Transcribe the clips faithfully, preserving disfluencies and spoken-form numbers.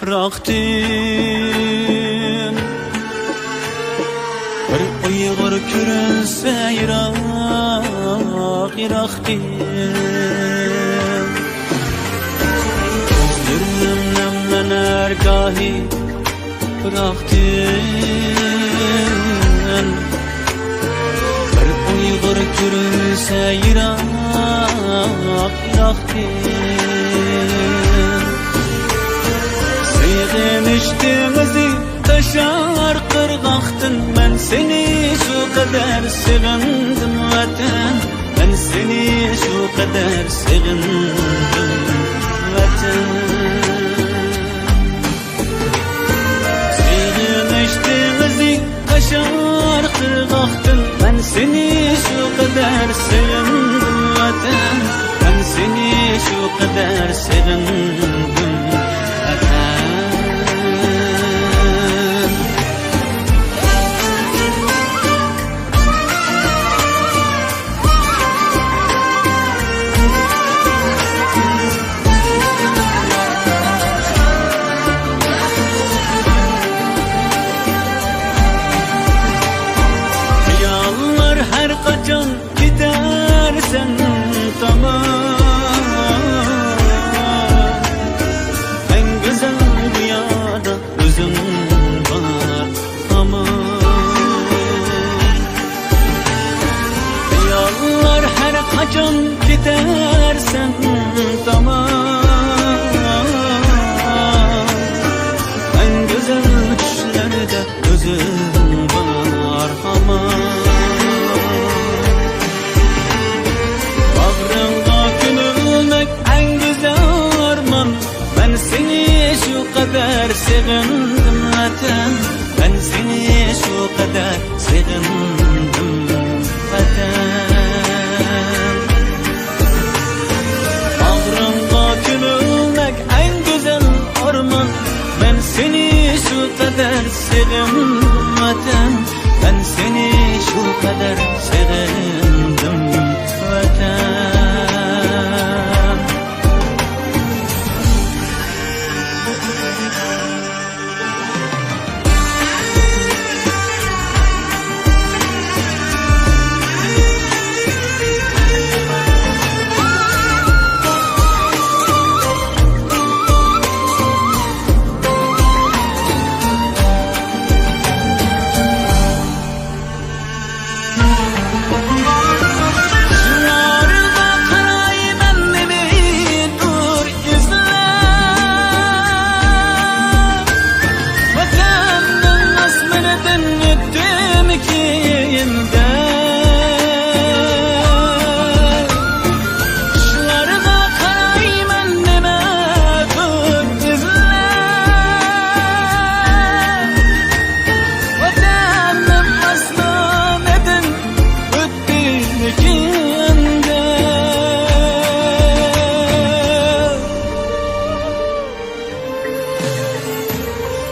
يىراقتىن بىر ئۇيغۇر كۆرۈنسە يىراق، يىراقتىن. كۆزلىرىمنى مەن ھەر گاھى يىراقتىن بىر ئۇيغۇر كۆرۈنسە يىراق، يىراقتىن. سېغىنىش دېڭىزى تاشار قىرغاقتىن، مەن سېنى شۇ قەدەر سېغىندىم، ۋەتەن. مەن سېنى شۇ قەدەر سېغىندىم، ۋەتەن. سېغىنىش دېڭىزى تاشار قىرغاقتىن، مەن سېنى شۇ قەدەر سېغىندىم، ۋەتەن. مەن سېنى شۇ قەدەر سېغىندىم، ۋەتەن. خىياللار ھەر قاچان كېتەرسەن تامان، ئەڭ گۈزەل دۇنيادا ئۆزۈڭ بار ھامان. خىياللار ھەر قاچان كېتەرسەن تامان، ئەڭ گۈزەل چۈشلەردە ئۆزۈڭ بار ھامان. باغرىڭغا كۆمۈلمەك ئەڭ گۈزەل ئارمان، مەن سېنى شۇ قەدەر سېغىندىم، ۋەتەن. مەن سېنى شۇ قەدەر سېغىندىم، ۋەتەن. باغرىڭغا كۆمۈلمەك ئەڭ گۈزەل ئارمان، مەن سېنى شۇ قەدەر سېغىندىم، ۋەتەن. مەن سېنى شۇ قەدەر سېغىندىم، ۋەتەن. شۇلارغا قارايمەن نېمىدۇر ئىزلەپ، ۋەتەننىڭ ئاسمىنىدىن ئۆتتۈم كېيىندە. شۇلارغا قارايمەن نېمىدۇر ئىزلەپ، ۋەتەننىڭ ئاسمىنىدىن ئۆتتۈم كېيىندە.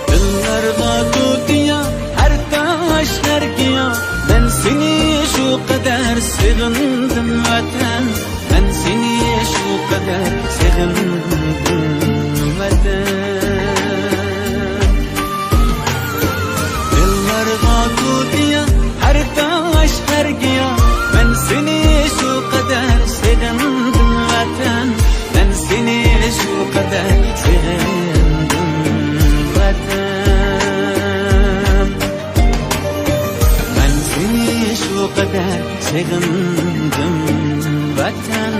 دىللارغا تۇتىيا، ھەر تاش، ھەر گىيا، مەن سېنى شۇ قەدەر سېغىندىم، ۋەتەن. مەن سېنى شۇ قەدەر سېغىندىم، ۋەتەن. دىللارغا تۇتىيا، ھەر تاش، ھەر گىيا، مەن سېنى شۇ قەدەر سېغىندىم، ۋەتەن. مەن سېنى شۇ قەدەر سېغىندىم، ۋەتەن. مەن سېنى شۇ قەدەر سېغىندىم، ۋەتەن.